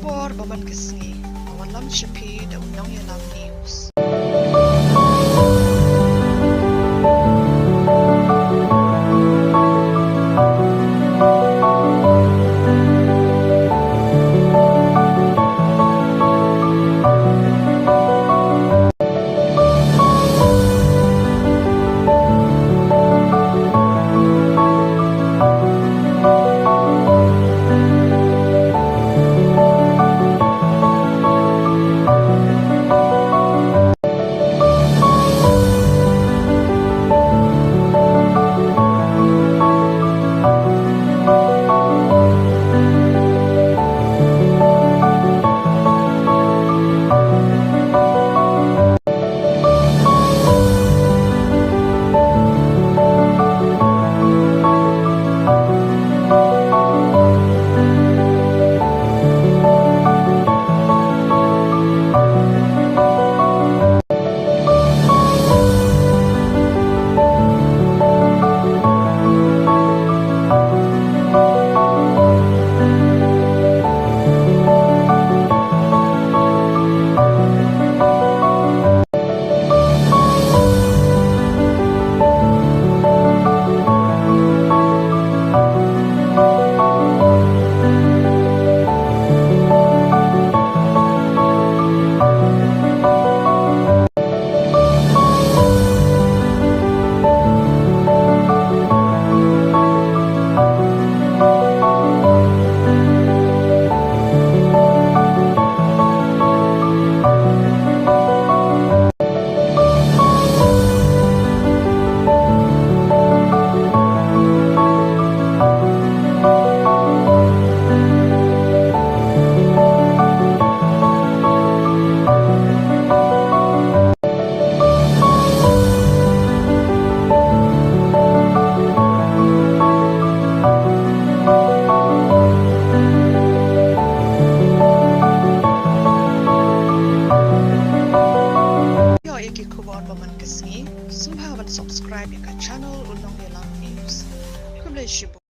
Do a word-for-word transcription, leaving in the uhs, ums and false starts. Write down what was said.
Por ba man ka sngi, nga wanlam sha phi da u Nongïalam News. Ïoh ïa ki khubor ba man ka sngi, sngewbha ban subscribe ïa ka channel U Nongïalam News. Khublei shibun.